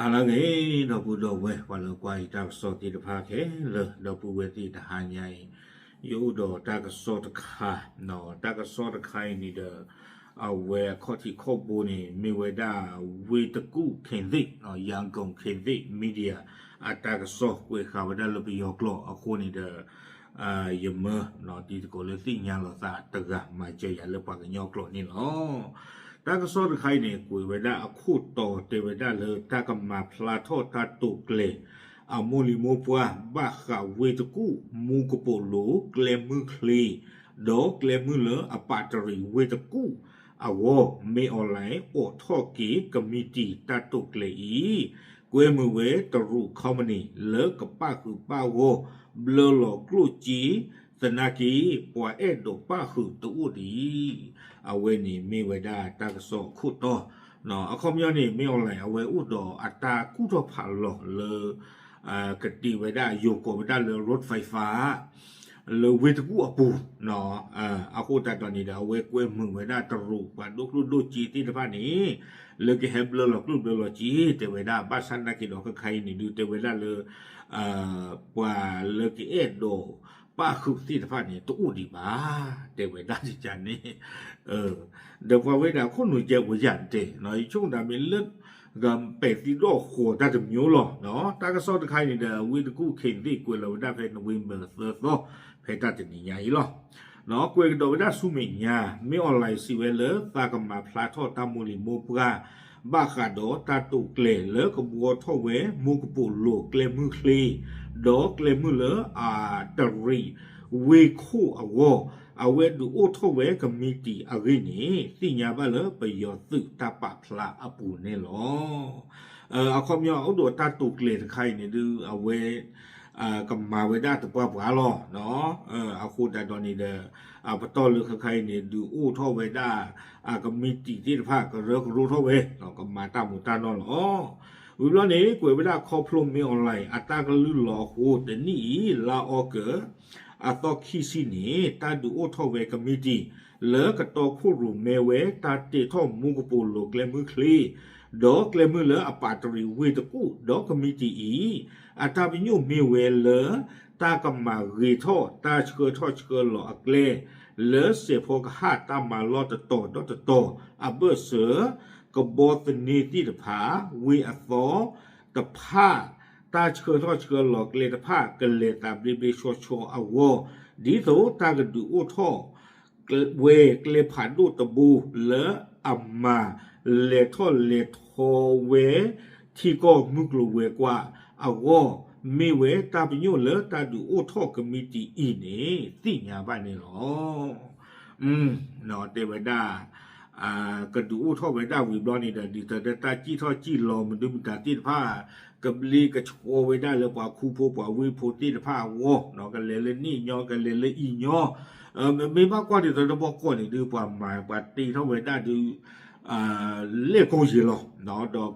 ဟါလၢအဂ့ၤ ဒီပုၢ်ဒီဝဲၢ် ပှၤလၢကွၢ်ယတၢ်ကစီၣ်သ့ၣ်တဖၣ်ခဲလၢာ် ဒီပုၢ်ဝဲၢ်သ့ၣ်တဟါညါအံၤ ယအိၣ်ဒီးတၢ်ကစီၣ်တခါ, တၢ်ကစီၣ်တခါအံၤန့ၣ်ဒီး အဝဲအခီၣ်ထံးခီၣ်ဘိန့ၣ် မ့ၢ်ဝဲဒၣ်ဝ့ၢ်တကူၣ် ခ့သ့ၣ် Yangon Khit Thit Media အတၢ်ကစီၣ်ကွဲးဃာ်ဝဲဒၣ်လၢပယီၤကျိာ်အဃိန့ၣ်ဒီး ယမၢ တံၤသကိးလၢသ့ၣ်ညါလီၤသးတဂၤ မၤစၢၤယၤလၢပှၤကညီကျိာ်န့ၣ်လီၤ. တၢ်ကစီၣ်တခါအံၤန့ၣ် ကွဲးဝဲဒၣ်အခိၣ်တီတဲဝဲဒၣ်လၢတၢ်ကမၤဖျါထီၣ်တၢ်တိာ်ကျဲၤ အမိၢ်လံၤမိၢ်ပှၢ် ဘၣ်ဃးဝ့ၢ်တကူၣ် မူကပိာ်လိၤ ကျဲမုၢ်ချ့ ဒီးကျဲမုၢ်လၢအပာ်တရံးဝ့ၢ်တကူၣ်အဂီၢ် မ့ၢ်အီၣ်လဲၣ် အိးထီၣ်က့ၤကမံးတံာ်တၢ်တိာ်ကျဲၤအံၤ ကွဲမုာ်ဝဲတရူး company လၢကပၣ်ဃုာ်ပၣ်ဂီၢ် ဘျၢလီၤကျိၣ်စ့ သနာ်က့ ပှၤအဲၣ်ဒိးပၣ်ဃုာ်တအိၣ်ဒံး. အဝဲန့ၣ်မ့ၢ်ဝဲဒၣ်တၢ်ကစီၣ်အခိၣ်တီ, အခီပညီန့ၣ် မ့ၢ်အီၣ်လဲၣ် အဝဲအိၣ်ဒီးအတၢ်ကူၣ်ထီၣ်ဖးလီၤလၢ ကတ့ၤဝဲဒၣ်ယိၤကိးဝဲဒၣ်လၢ road fiber လၢဝ့ၢ်တကူၣ်အပူၤ အဃိသတးဒီးန့ၣ်ဒီး အဝဲကွဲမုာ်ဝဲဒၣ်တရူးပှၤဒိၣ်ကျိၣ်ဒိၣ်စ့သ့ၣ်တဖၣ်န့ၣ် လၢကဟဲဘျၢလီၤကျိၣ်ဘျၢလီၤစ့ တဲဝဲဒၣ် ဘၣ်ဆၣ်သနာ်က့ဒီး ခဲခါအံၤန့ၣ်ဒုး တဲဝဲဒၣ်လၢ ပှၤလၢကအဲၣ်ဒိးပၣ်ဃုာ်သ့ၣ်တဖၣ်န့ၣ် တအိၣ်ဒံးဘၣ် တဲဝဲဒၣ်န့ၣ် ဒီးပှၤဝဲဒၣ်ခိၣ်နူာ်ကဲပှၤယၤတတဲ ယဆိကမိၣ်ဒၣ်မ့ၢ်လၢ ဂၤပဲာ်သံဒီၣ်ဃီၤတၢ်တမံၤလီၤ. တၢ်ကစီၣ်တခါအံၤန့ၣ်ဒီး ဝ့ၢ်တကူၣ် ခ့သ့ၣ် ကွဲးလီၤဝဲဒၣ်ဖဲ November သၢသီ ဖဲတၢ်တနံၤညါအံၤလီၤ. ကွဲးကဒီးဝဲဒၣ်ဆူမဲာ်ညါ မ့ၢ်အီၣ်လဲၣ်စံးဝဲလၢ သးကမၤဖျါထီၣ်တၢ်မိၢ်လံၤမိၢ်ပှၢ် ဘၣ်ဃးဒီးတၢ်တိာ်ကျဲၤလၢကဘှီထီၣ်ဝဲ မူကပိာ်လိၤ ကျဲမုၢ်ချ့ ဒီးကျဲမုၢ်လၢအတရံး ဝ့ၢ်ခိၣ်အဂီၢ် အဝဲဒုးအိၣ်ထီၣ်ဝဲကမံးတံာ်အဂ့ၢ်န့ၣ် သ့ၣ်ညါဘၣ်လၢပယီၤသုးတၢ်ပာ်ဖျါအပူၤန့ၣ်လီၤ. အခီပညီအိၣ်ဒီးတၢ်တိာ်ကျဲၤတခါအံၤန့ၣ်ဒုး အဝဲ ကမၤဝဲဒၣ်သပှၢ်ပှၢ်လီၤ. အဃိသတးဒီးန့ၣ်ဒီး အပတီၢ်လၢခဲခါအံၤန့ၣ် ဒုးအိၣ်ထီၣ်ဝဲဒၣ် ကမံးတံာ်သ့ၣ်တဖၣ် ကရၢကရိထီၣ်ဝဲ ကမၤတၢ်မူးတၢ်နီၢ်လီၤ. ဝံၤဘျီန့ၣ် ကွဲးဝဲဒၣ်ခီဖျိမ့ၢ်အီၣ်လဲၣ် အတၢ်ကလုၢ်လီၤအဃိ တနံၣ်အံၤ လါအီကူး အသီခံဆံန့ၣ် တၢ်ဒုးအိၣ်ထီၣ်ဝဲကမံးတံာ် လၢကတီခိၣ်ရိၣ်မဲဝဲ တၢ်တ့ထီၣ်မူကပိာ်လိၤ ကျဲမုၢ်ချ့ ဒီးကျဲမုၢ်လၢအပာ်တရံးဝ့ၢ်တကူၣ် ဒီးကမံးတံာ်အံၤ အတၢ်ပညိၣ်မ့ၢ်ဝဲလၢ တၢ်ကမၤဂ့ၤထီၣ်တၢ်ဆှၢထီၣ်ဆှၢလီၤအကျဲ လၢစဲးဖီကဟၣ်တၢ်မၤလီၢ်တတီၤဒီးတတီၤအဘၢၣ်စၢၤ ကဘီသန့သ့ၣ်တဖၣ် ဝ့ၢ်အသီတဖၣ် တၢ်ဆှၢထီၣ်ဆှၢလီၤကျဲတဖၣ် ကလဲၤသးဘျ့ဘျ့ဆှီဆှီအဂီၢ် ဒ်သိးတၢ်ကဒုးအိၣ်ထီၣ် ဝဲကျဲဖးဒိၣ်တဘိလၢအမၤလဲၤထီၣ်လဲၤထီဝဲ ထံကီၢ်မုၢ်ကျိၤဝဲၤကွာ်အဂီၢ် မ့ၢ်ဝဲတၢ်ပညိၣ်လၢတၢ်ဒုးအိၣ်ထီၣ်ကမံးတံာ်အံၤန့ၣ် သ့ၣ်ညါဘၣ်န့ၣ်လီၤ. တဲဝဲဒၣ် ကဒုးအိၣ်ထီၣ်ဝဲဒၣ်ဝံၤဘျီန့ၣ်ဒီး ဒ်သိးဒီးတၢ်စံၣ်ထီၣ်စံၣ်လီၤမနုၤမတၤသ့ၣ်တဖၣ် ကဘျ့ကဆှီဝဲဒၣ်လၢပှၤခူဖိပှၤဝ့ၢ်ဖိသ့ၣ်တဖၣ်အဂီၢ် ကလဲၤလၢန့ၣ်ညီ ကလဲၤလၢအံၤညီ မ့ၢ်ဘၣ်ကွၢ်ဒ်သိးတဘီကီၢ်န့ၣ်ဒုး ပှၤမၤပှၤတ့ထီၣ်ဝဲဒၣ်ဒုး လဲၣ်ကိၢ်ယံၤလီၤ. ဒီး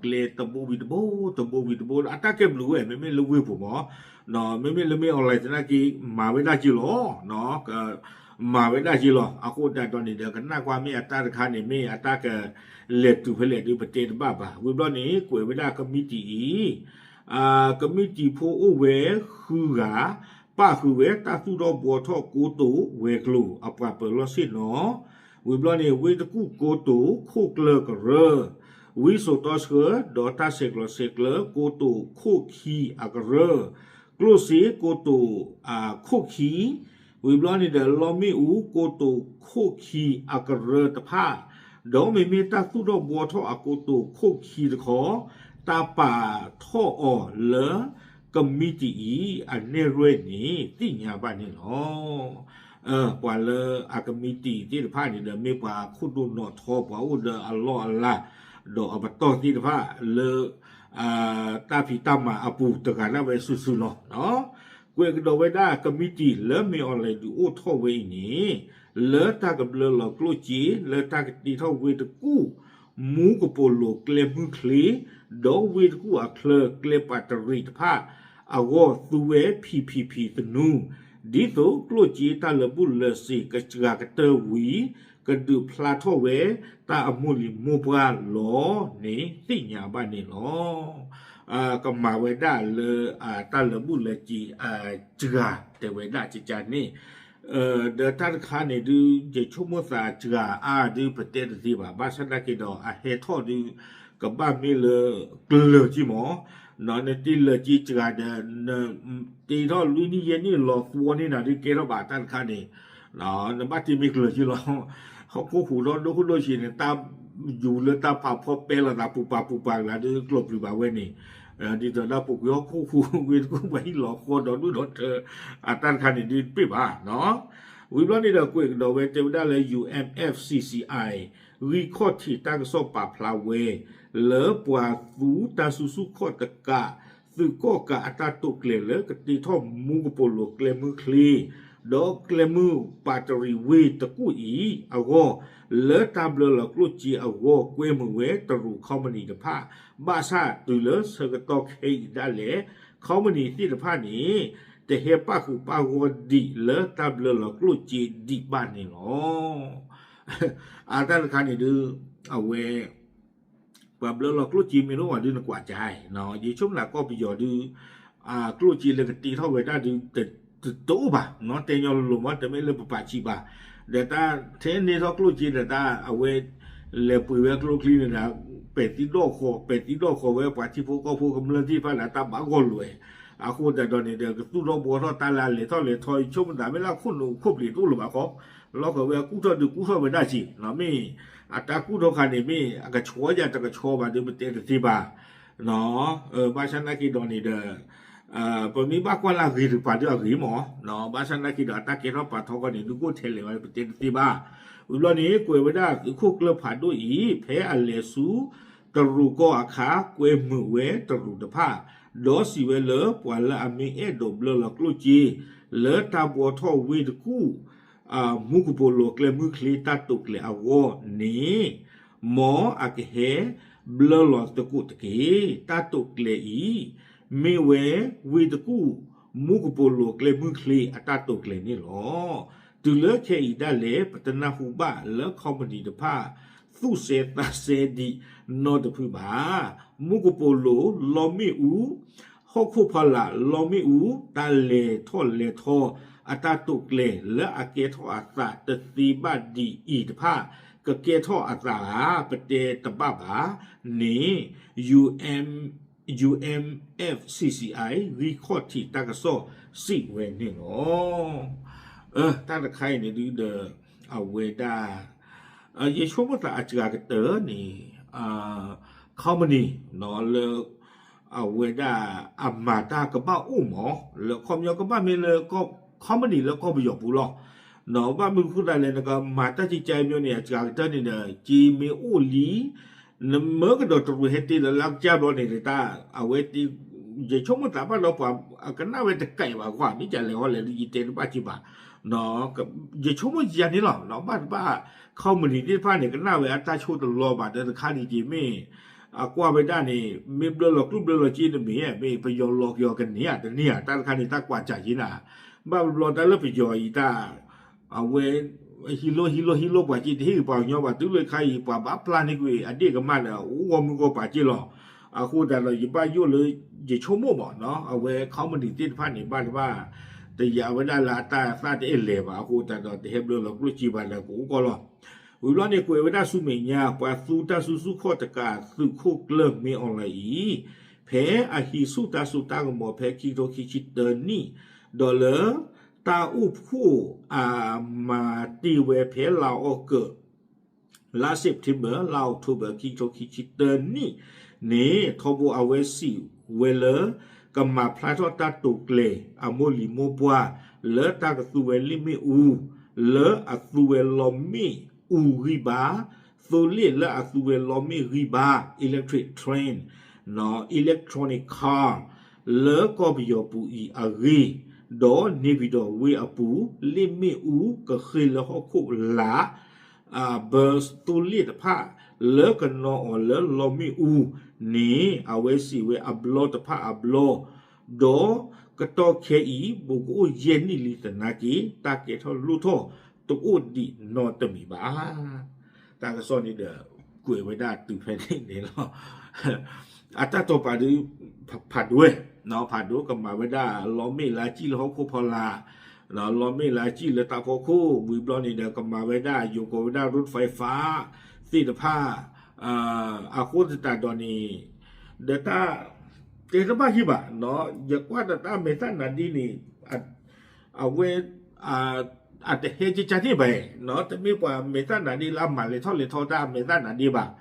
ကျဲတဘိဝံၤတဘိ တဘိဝံၤတဘိ အတၢ်ကဲဘျုးဝဲ မ့မ့ၢ်လၢဝ့ၢ်ပူၤမး မ့မ့ၢ်လၢမ့ၢ်အီၣ်လဲၣ်သနာ်က့ မၤဝဲဒၣ်က့ၤလီၤ. မၤဝဲဒၣ်က့ၤလီၤ. အဃိသတးဒီးန့ၣ်ဒီး ကနၣ်ကွၢ်မ့ၢ်အတၢ်တခါန့ၣ် မ့ၢ်အတၢ်ကလဲၤတုၤဖဲလဲၣ်ဒုး ပတဲတဘၣ်ဘၣ်. ဝံၤဘျီန့ၣ် ကွဲးဝဲဒၣ်ကမံးတံာ်အံၤ ကမံးတံာ်ဖိအိၣ်ဝဲဃုဂၤ ပၣ်ဃုာ်ဝဲတၢ်သူၣ်ထီၣ်ဘှီထီၣ်ကိတိာ်ဝဲၤကျိၤအပှၤပၢၤလီၢ်ဆ့ၣ်နီၤ ဝံၤဘျီန့ၣ် ဝ့ၢ်တကူၣ်ကိတိာ်ခိၣ်ကျၢၢ်ကရၢ ဝံစိာ်တီဆှၢ ဒီးတၢ်ဆဲးကျိးဆဲးကျၢကိတိာ်ခိၣ်ခံအကရၢ ကျိၣ်စ့ကိတိာ်ခိၣ်ခံ ဝံၤဘျီန့ၣ်ဒီး လီမ့ၣ်အူကိတိာ်ခိၣ်ခံအကရၢတဖၣ် ဒီးမ့မ့ၢ်တၢ်သူၣ်ထီၣ်ဘှီထီၣ်အကိတိာ်ခိၣ်ခံတခီ တၢ်ပာ်ထီၣ်အီၤလၢကမံးတံာ်အံၤအနဲၣ်ရွဲၣ်န့ၣ် သ့ၣ်ညါဘၣ်န့ၣ်လီၤ. ပှၤလၢအကမံးတံာ်သ့ၣ်တဖၣ်န့ၣ်ဒီး မ့ၢ်ပှၤခိၣ်ဒိၣ်နီၣ်ထီ ပှၤအိၣ်ဒီးအလီၢ်အလၤ ဒီးအပတီၢ်သ့ၣ်တဖၣ်လၢ တၢ်ဖံးတၢ်မၤအပူၤတဂၤဒၣ်ဝဲစုာ်စုာ်လီၤ. ကွဲးကဒီးဝဲဒၣ်ကမံးတံာ်လၢမ့ၢ်အီၣ်လဲၣ်ဒုးအိၣ်ထီၣ်ဝဲအံၤန့ၣ် လၢတၢ်ကဘျၢလီၤကျိၣ်စ့ လၢတၢ်ကတ့ထီၣ်ဝ့ၢ်တကူၣ် မူကပိာ်လိၤကျဲမုၢ်ချ့ ဒီးဝ့ၢ်တကူၣ်အချၢကျဲပာ်တရံးတဖၣ် အဂီၢ်သူဝဲ ဖံးဖံးဖံးသနူ ဒ်သိးကျိၣ်စ့တၢ်လၢာ်ဘူၣ်လၢာ်စ့ၤကစှၤကတၢၢ်ဝံၤ ကဒုးဖျါထီၣ်ဝဲတၢ်အမိၢ်လံၤမိၢ်ပှၢ်လီၤန့ၣ် သ့ၣ်ညါဘၣ်န့ၣ်လီၤ. ကမၤဝဲဒၣ်လၢ တၢ်လၢာ်ဘူၣ်လၢာ်စ့ၤ စှၤတဲဝဲဒၣ်ကကန့ၣ်, ဒီးတၢ်တခါန့ၣ်ဒုး ယဆိကမိၣ်သးစှၤအါဒုး ပတဲတသ့ဘၣ်, ဘၣ်ဆၣ်သနာ်က့ဒီး အဟဲထီၣ်ဒုး ကဘၣ်မ့ၢ်လၢ ကလၢာ်က့မး, နတ့လၢာ်က့စှၤဒီး နတ့ထီၣ်လွံၢ်နံၣ်ယဲၢ်နံၣ်လီၤသီန့ၣ်နၤဒုးကဲထီၣ်ဘၣ်တၢ်တခါန့ၣ် နဘၣ်တ့မ့ၢ်ကလၢာ်က့လီၤ. ဟီၣ်ခိၣ်ဟူးထီၣ်ဒိၣ်ခိၣ်ဒိၣ်ဆံးန့ၣ် တၢ်ယူၤလၢတၢ်ဖးဖီပဲလီၤသးပူၤပာ်ပူၤပာ်ကလၤဒုး ကျိးပျုၤဘၣ်ဝဲန့ၣ်, ဒ်သိးဒၣ်ပူၤကွံာ်ဟီၣ်ခိၣ်ဟူးဝ့တကူၣ်ပှၤဟံၣ်လီၤဃီဒီးဒူၣ်ဒီးထၢ အတၢ်တခါန့ၣ်ဒုးတပ့ၢ်ဘၣ်. ဝံၤဘျီန့ၣ်ဒီးကွဲးကဒီးဝဲတဲဝဲဒၣ်လၢ ယူၣ်အံၣ်အၣ်ဖ် CCI ဂံၢ်ခီၣ်ထံးတၢ်ကစီၣ်ပာ်ဖျါဝဲ လၢပှၤသူတၢ်စုဆူၣ်ခီၣ်တကး သုးကီၣ်ကးအတၢ်တိာ်ကျဲၤလၢကတ့ထီၣ်မူကပိာ်လိၤကျဲမုၢ်ချ့ ဒီးကျဲမုၢ်ပာ်တရံးဝ့တကူၣ်အံၤအဂီၢ် လၢတၢ်ဘျၢလီၤကျိၣ်စ့အဂီၢ် ကွဲမုာ်ဝဲတရူးခီပနံၣ်တဖၣ် ဘၣ်ဆၣ်တုၤလၢဆၢကတီၢ်ခဲအံၤဒၣ်လဲာ် ခီပနံၣ်သ့ၣ်တဖၣ်န့ၣ် တဟဲပၣ်ဃုာ်ပၣ်ဂီၢ်ဒံးလၢတၢ်ဘျၢလီၤကျိၣ်စ့ဒံးဘၣ်န့ၣ်လီၤ. အတၢ်တခါန့ၣ်ဒုး အဝဲ ပှၤဘျၢလီၤကျိၣ်စ့မ့ၢ်တအိၣ်ဘၣ်ဒုးနကွၢ်ကါ, ယဆိကမိၣ်ကီၢ်ပယီၤဒုး ကျိၣ်စ့လၢကတ့ထီၣ်ဝဲဒၣ်ဒုး တအိၣ်ဘၣ်, တဲညီလိၤလိၤမး တမ့ၢ်လၢပပာ်ဆံးဘၣ်, ဒီးတၢ်ထဲန့ၢ်ထီၣ်ကျိၣ်စ့ဒီးတၢ်အဝဲ လဲၤပှ့ၤဝဲကျိချံန့ၣ်ဒီး ပဲာ်သံဒီၣ်ဃီၤ ပဲာ်သံဒီၣ်ဃီၤဝဲပှၤထံဖိကီၢ်ဖိကမျၢၢ်သ့ၣ်တဖၣ်ဒီးတၢ်ဘၣ်ဂီၢ်လွဲၢ်, အဃိသတးဒီးန့ၣ်ဒီး ကသူၣ်ထီၣ်ဘှီထီၣ်တၢ်လၢအလဲၤထီၣ်လဲၤထီ ယဆိကမိၣ်သးမ့ၢ်လၢခိၣ်နူာ်ခိၣ်ပျံၤတအိၣ်လၢၤဘၣ်ဃီ, လီၤဃီၤဝဲကူၣ်ထီၣ်ဒုးကူၣ်ထီၣ်ဝဲဒၣ်စ့ၢ်, မ့ၢ်အတၢ်ကူၣ်ထီၣ်ခါန့ၣ် မ့ၢ်အကဆှီယၤတကဆှီဘၣ်ဒုး ပတဲတသ့ဘၣ်, ဘၣ်ဆၣ်သနာ်က့ဒီးန့ၣ်ဒီး ပမ့ၢ်ဘၣ်ကွၢ်လၢအဂ့ၤတကပၤဒုးအဂ့ၤမး, ဘၣ်ဆၣ်သနာ်က့ဒီး အတၢ်ကဲထီၣ်ပာ်ထီၣ်ခီန့ၣ် ဒုးကအိၣ်ထဲလဲၣ်ဝဲ ပတဲတသ့ဘၣ်. ဝံၤဘျီန့ၣ် ကွဲးဝဲဒၣ်သုးခိၣ်ကျၢၢ်ဖးဒိၣ်အံၤ ဖဲအလဲၤဆူတရူးကီၢ်အခါ ကွဲမုာ်ဝဲတရူးတဖၣ်, ဒီးစံးဝဲလၢပှၤလၢအမ့ၢ်အဲၣ်ဒိးဘျၢလီၤကျိၣ်စ့ လၢတၢ်ဘှီထီၣ်ဝ့ၢ်တကူၣ် မူကပိာ်လိၤကျဲမုၢ်ချ့တၢ်တိာ်ကျဲၤအဂီၢ်န့ၣ် မ်အကဟဲဘျၢလီၤသကိးတက့ၢ်. တၢ်တိာ်ကျဲၤအံၤ မ့ၢ်ဝဲဝ့ၢ်တကူၣ် မူကပိာ်လိၤကျဲမုၢ်ချ့အတၢ်တိာ်ကျဲၤန့ၣ်လီၤ. တုၤလၢခဲအံၤဒၣ်လဲာ် ပတနၢ်ဟူဘၣ်လၢခီပနံၣ်တဖၣ် သူၣ်စဲသးစဲဒံးနီတဖုဘၣ်. မူကပိာ်လိၤ လီမ့ၣ်အူ ဟီၣ်ခိၣ်ဖီလာ် လီမ့ၣ်အူ တၢ်လဲၤထီၣ်လဲၤထီ အတၢ်တိာ်ကျဲၤလၢအကဲထီၣ်အသးတသ့ဘၣ်ဒ်အံၤတဖၣ် ကကဲထီၣ်အသးဧါ ပတဲတဘၣ်ဘၣ်န့ၣ် ယူၣ်အံၣ် ယူၣ်အံၣ်အၣ်ဖ် CCI ဂံၢ်ခီၣ်ထံးတၢ်ကစီၣ်စံးဝဲန့ၣ်လီၤ. တၢ်တခါအံၤန့ၣ်ဒုးဒီး အဝဲဒၣ် ယဆိကမိၣ်သးအစှၤကတၢၢ်န့ၣ် ခီပနံၣ်လၢ အဝဲဒၣ်အမၤတၢ်ကဘၣ်အိၣ်မး လၢခီပညီကဘၣ်မ့ၢ်လၢ ခီပနံၣ်လၢကီၢ်ပယီၤပူၤလီၤ. ဘၣ်မနုၤဃိသတးလဲၣ် နကမၤတၢ်ကကဲမ့ၢ်န့ၣ် အစှၤကတၢၢ်န့ၣ်ဒီး က့မ့ၢ်အိၣ်လံ နမၢကဒီးတရူးဟဲတ့ဒီးလၢကစၢ်ဘျီန့ၣ် တၢ်အဝဲ ယဆိကမိၣ်သးဘၣ်ဒီးပှၤအကနၣ်ဝဲတကဲဘၣ်ကွၢ် မ့ၢ်ကလဲၤဟီလဲၤ ယတဲတဘၣ်က့ဘၣ် ယဆိကမိၣ်ယၤန့ၣ်လီၤ. ဘၣ်တဘၣ် ခီပနံၣ်သ့ၣ်တဖၣ်န့ၣ် ကနၣ်ဝဲအတၢ်ဆိတလီၤဘၣ်ဒီးတခါန့ၣ်က့ မ့ၢ်အကွၢ်ဝဲဒၣ်န့ၣ် မ့ၢ်ဘျၢလီၤကျိၣ်ဘျၢလီၤစ့တမ့ၢ် မ့ၢ်ပယီၤလီၤက့ၤအီၤကန့ၢ်ဧါတန့ၢ်ဧါ တၢ်တခါန့ၣ် တၢ်ကွၢ်စၢ်က့နၤ ဘၣ်ဘျီတၢ်လၢပယီၤအံၤတၢ် အဝဲ ဟံးလိၢ်ဟံးလိၢ်ဟံးလိၢ်ပှၤက့ တဟ့ၣ်က့ၤပှၤကညီဘၣ် တုၤလၢခါအံၤ ပှၤဘၣ်ပျၢ်န့ၢ်ကွံာ်အဒ့ၣ်ကမၢ်ဒီး အိၣ်ဂီၢ်မုၢ်ဂီၢ်ပၤက့လီၤ. အဃိသတးဒီး ယဘၣ်ယိၣ်လၢ ယဆိကမိၣ်မး အဝဲခီပနံၣ်သ့ၣ်တဖၣ်န့ၣ် ဘၣ်တဘၣ် တယာ်ဝဲဒၣ်လၢအတၢ်သၣ်တအဲၣ်လဲၤဘၣ် အဃိသတးဒီး တဟဲဘျၢလီၤကျိၣ်စ့ဘၣ်ဒီးကအိၣ်ကီၢ်လီၤ. ဝံၤဘျီန့ၣ် ကွဲးဝဲဒၣ်ဆူမဲာ်ညါ ပှၤသူတၢ်စုဆူၣ်ခီၣ်တကး သုးခိၣ်ကျၢၢ်မ့ၢ်အီၣ်လၢအံၤ ဖဲအဟံးဆူၣ်တၢ်စိတၢ်ကမီၤဖဲခံကထိခံဆံတၢနံၣ် ဒီးလၢ တၢ်အိၣ်ဖှိၣ်အမၤတ့ၢ်ဝဲဖဲလါအီကူး လါ September လါ October ခံကထိခံဆံတၢနံၣ်န့ၣ် ထီဘိအဝဲစံးဝဲလၢ ကမၤဖျါထီၣ်တၢ်တိာ်ကျဲၤအမိၢ်လံၤမိၢ်ပှၢ် လၢတၢ်ကသူဝဲလ့ၣ်မ့ၣ်အူ လၢအသူဝဲလီမ့ၣ်အူဂံၢ်ဘါ, သိလ့ၣ်လၢအသူဝဲလီမ့ၣ်ဂံၢ်ဘါ electric train, electronic car လၢကီၢ်ပယီၤပူၤအံၤအဂ့ၢ်, ဒီးန့ၣ်ပံၤဒီးဝ့ၢ်အပူၤ လ့ၣ်မ့ၣ်အူကဃ့လၢဟီၣ်ခိၣ်လာ် ဘၢသိလ့ၣ်တဖၣ် လၢကနီၤအီၤလၢလီမ့ၣ်အူန့ၣ် အဝဲစံးဝဲအဘျီတဖၣ်အဘျီ, ဒီးကတီၢ်ခဲအံၤ ဘူးကအိၣ်ယဲၢ်နံၣ်လံသနာ်က့ တၢ်ကဲထီၣ်လိၣ်ထီၣ်တအိၣ်ဒံးနီတမံၤဘၣ်. တၢ်ကစီၣ်န့ၣ်ဒီး ကွဲးဝဲဒၣ်တုၤဖဲန့ၣ်န့ၣ်လီၤ. အတၢ်တိာ်ပာ်ဒုး ဖးဒိၣ်ဝဲ, ဖးဒိၣ် ကမၤဝဲဒၣ်လီမ့ၣ်လၢကံၣ်လၢဟီၣ်ခိၣ်ဖီလာ်, လီမ့ၣ်လၢကံၣ်လၢတၢ်ဖီခိၣ် ဝံၤဘျီန့ၣ်ဒီး ကမၤဝဲဒၣ် ယိၤကိးဝဲဒၣ် ရိၣ်ဖဲးဖး သ့ၣ်တဖၣ်, အဃိသတးဒီးန့ၣ် ဒီးတၢ် တဲတဘၣ်ဟံၣ်ဘၣ်, ယကွၢ်ဒီးတၢ်မဲာ်သၣ်နါဒ့န့ၣ် အဝဲ အတဟဲကကန့ၣ်ဘၣ်, တမ့ၢ်ပှၤမဲာ်သၣ်နါဒ့လၢအမၤလဲၤထီၣ်လဲၤထီတၢ်အမဲာ်သၣ်နါဒ့ဘၣ်.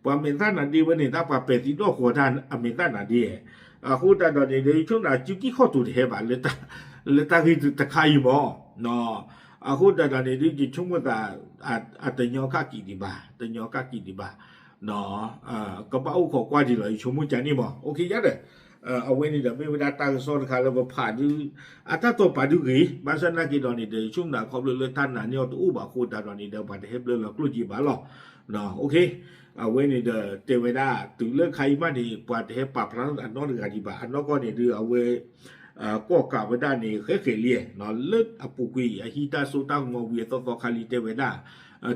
ပှၤမဲာ်သၣ်နါဒ့ဝဲန့ၣ် တၢ်ပှၤပဲာ်သံနီၢ်ဃီတၢ်အမဲာ်သၣ်နါဒ့, အဃိသတးဒီးန့ၣ်ဒီး ယဆိကမိၣ် စုကံၢ်ခီၣ်တူာ်တဟဲဘၣ် လၢတၢ်ဂ့ၢ်တခါအံၤမး, အဃိသတးဒီးန့ၣ်ဒီး ယဆိကမိၣ်သး အတညီကၣ်ကံးဒံးဘၣ်, တညီကၣ်ကံးဒံးဘၣ်, ကဘၣ်အိၣ်ခိးကွၢ်ဒံးလီၤ ယဆိကမိၣ်ကန့ၣ်မး, ယဒၣ်ဒီး အဝဲန့ၣ်ဒီးမ့ၢ်ဝဲဒၣ်တၢ်ကစီၣ်တခါလၢပဖးဒုး အတၢ်တိာ်ပာ်ဒုးဂ့ၤ, ဘၣ်ဆၣ်နာ်က့ဒီးန့ၣ်ဒီး ယဆိကမိၣ်သးခီဖျိလၢတၢ်နာ်န့ၢ်အီၤတအိၣ်ဘၣ်အဃိသတးဒီးန့ၣ်ဒီး ပှၤတဟဲဘျၢလီၤကျိၣ်က့ၤဘၣ်လီၤ. အဝဲန့ၣ်ဒီးတဲဝဲဒၣ် တုၤလၢခါအံၤမးန့ၣ် ပှၤတဟဲပာ်ဖျါထီၣ်အနီတဂၤဒံးဘၣ်, အနီၢ်ကီၢ်န့ၣ်ဒီး အဝဲ ကီၢ်ကးဝဲဒၣ်န့ၣ် ဃဲဃဲလံ, လၢအပူၤကွံာ် အဟံးတၢ်စိတၢ်ကမီၤဝံၤအသီသီခါလံ တဲဝဲဒၣ်,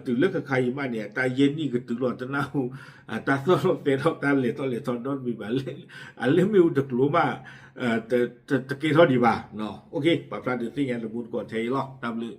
တုၤလၢခါခါအံၤမးန့ၣ် အတၢ်ယဲၢ်နံၣ်ကတုၤလီၤ တနၢ်ဟူ တၢ်သီၣ်ထီၣ်သဲထီၣ် တၢ်လဲၤထီၣ်လဲၤထီနီတမံၤဘၣ်, အလၢမ့ၣ်အူတကျိၤမး တကဲထီၣ်ဒံးဘၣ်. ပာ်ဖျါဒုးသ့ၣ်ညါသမူသကိးထဲအံၤလီၤ. တၢ်ဘျုး